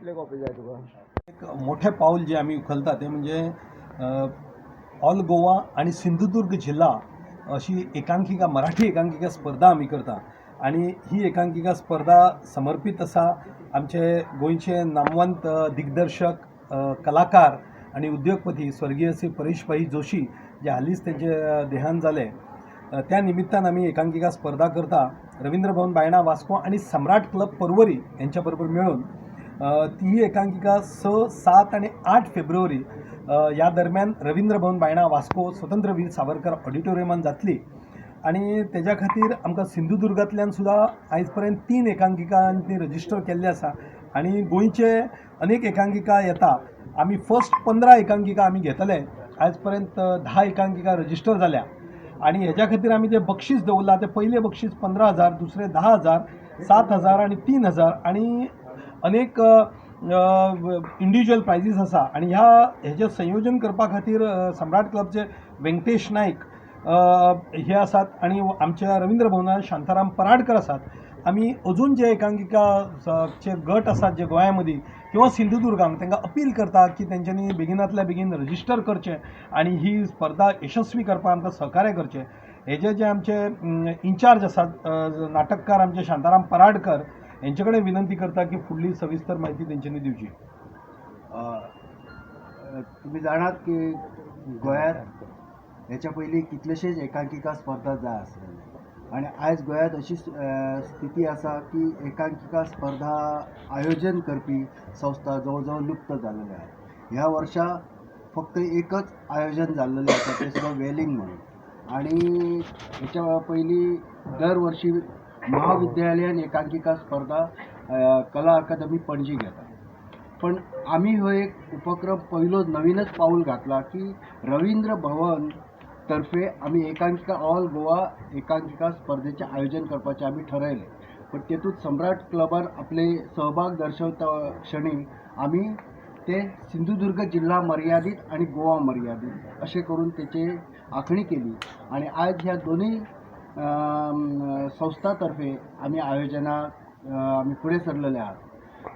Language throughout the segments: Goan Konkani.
कितले कॉपी जाय तुका? एक मोठें पावल जें आमी उखलता तें म्हणजे ऑल गोवा आणि सिंधुदुर्ग जिल्हा अशी एकांकिका, मराठी एकांकिका स्पर्धा आमी करता आणि ही एकांकिका स्पर्धा समर्पीत आसा आमचे गोंयचे नामवंत दिग्दर्शक, कलाकार आणि उद्योगपती स्वर्गीय श्री परेश भाई जोशी, जे हालींच तेंचे देहांत जालें. त्या निमित्तान आमी एकांकिका स्पर्धा करता. रवींद्र भवन बायणा वास्को आणि सम्राट क्लब परवरी यांच्या बरोबर मेळून ती ही एकांकिका 6, 7 आणि 8 फेब्रुवारी ह्या दरम्यान रवींद्र भवन बायणा वास्को स्वतंत्र वीर सावरकर ऑडिटोरियमान जातली. आणि तेज्या खातीर आमकां सिंधुदुर्गांतल्यान सुद्दां आयज पर्यंत तीन एकांकिकांनी रजिस्टर केल्ले आसा आणि गोंयचे अनेक एकांकिका येता. आमी फर्स्ट 15 एकांकिका आमी घेतले. आयज पर्यंत 10 एकांकिका रजिस्टर जाल्या आणि हेज्या खातीर आमी जे बक्षीस दवरलां तें पयलें बक्षीस 15,000, दुसरें 10,000, 7,000 आनी 3,000 आणि अनेक इंडिविज्युअल प्रायजीस आसा. आनी ह्या हेजें संयोजन करपा खातीर सम्राट क्लबचे व्यंकटेश नायक हे आसात आणि आमच्या रवींद्र भवनात शांताराम पराडकर आसात. आमी अजून जे एकांकिका चे गट आसात जे गोंया मदीं किंवा सिंधुदुर्गांत, तांकां अपील करता की तेंच्यांनी बेगिनातल्या बेगीन रजिस्टर करचें आनी ही स्पर्धा यशस्वी करपाक आमकां सहकार्य करचें. हेजे जे आमचे इन्चार्ज आसात, नाटककार आमचे शांताराम पराडकर, यांचे कडेन विनंती करता की फुडली सविस्तर म्हायती तेंच्यांनी दिवची. तुमी जाणात की गोंयांत हेच्या पयलीं कितलेशेच एकांकिका स्पर्धा जाय आसलेले आनी आयज गोंयांत अशी स्थिती आसा की एकांकिका स्पर्धा आयोजन करपी संस्था जवळ जवळ लुप्त जाल्लेले आहा. ह्या वर्षा फक्त एकच आयोजन जाल्लेलें आसा, तें सुद्दां वेलिंग म्हणून. आनी हेच्या पयलीं दर वर्षी महाविद्यालयीन एकांकिका स्पर्धा कला अकादमी पणजी घेता. पण आमी हो एक उपक्रम पयलो नवीनच पाऊल घातला की रवींद्र भवन तर्फे आमी एकांकिका, ऑल गोवा एकांकिका स्पर्धेचें आयोजन करपाचें आमी ठरयलें. पण तेतूंत सम्राट क्लबान आपले सहभाग दर्शवता क्षणी आमी ते सिंधुदुर्ग जिल्हा मर्यादीत आणि गोवा मर्यादीत अशें करून तेची आखणी केली आणि आयज ह्या दोनूय संस्था तर्फे आमी आयोजनाक आमी फुडें सरलेले आहात.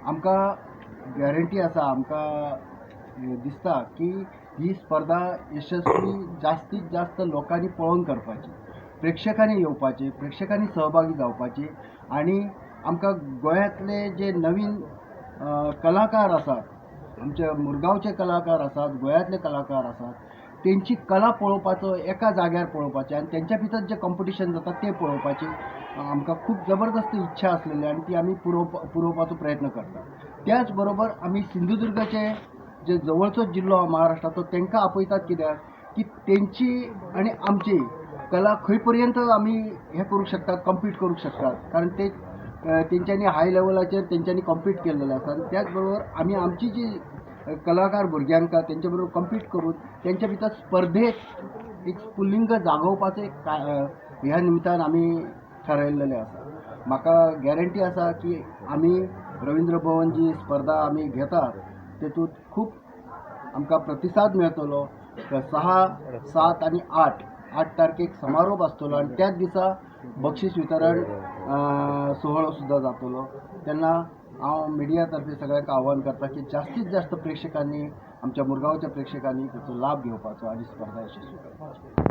आमकां गॅरंटी आसा, आमकां दिसता की ही स्पर्धा यशस्वी जास्तीत जास्त लोकांनी पळोवन करपाची, प्रेक्षकांनी येवपाची, प्रेक्षकांनी सहभागी जावपाची आनी आमकां गोंयांतले जे नवीन कलाकार आसात, आमचे मुरगांवचे कलाकार आसात, गोंयांतले कलाकार आसात, तेंची कला पळोवपाचो, एका जाग्यार पळोवपाची आनी तेंच्या भितर जें कॉम्पिटिशन जाता तें पळोवपाची आमकां खूब जबरदस्त इच्छा आसलेली आनी ती आमी पुरोवपाचो प्रयत्न करता. त्याच बरोबर आमी सिंधुदुर्गाचे जे जवळचो जिल्लो आहा महाराष्ट्राचो, तांकां आपयतात, कित्याक की तेंची आनी आमची कला खंय पर्यंत आमी हें करूंक शकतात, कम्पीट करूंक शकतात, कारण ते तेंच्यांनी हाय लेवलाचेर तेंच्यांनी कम्पीट केल्लेलें आसा. आनी त्याच बरोबर आमी आमची जी कलाकार भुरग्यांक तेंच्या बरोबर कम्पीट करून तेंच्या भितर स्पर्धेक एक स्फुल्लिंग जागोवपाचें एक ह्या निमतान आमी थारायल्लेलें आसा. म्हाका गॅरंटी आसा की आमी रवींद्र भवन जी स्पर्धा आमी घेतात तेतूंत खूब आमकां प्रतिसाद मेळटलो. 6, 7 आनी 8 तारखेक समारोप आसतलो आनी त्याच दिसा बक्षीस वितरण सुवाळो सुद्दां जातलो. तेन्ना हांव मिडिया तर्फे सगळ्यांक आव्हान करता की जास्तीत जास्त प्रेक्षकांनी, आमच्या मुरगांवच्या प्रेक्षकांनी ताचो लाभ घेवपाचो आनी स्पर्धा यशस्वी करपाची.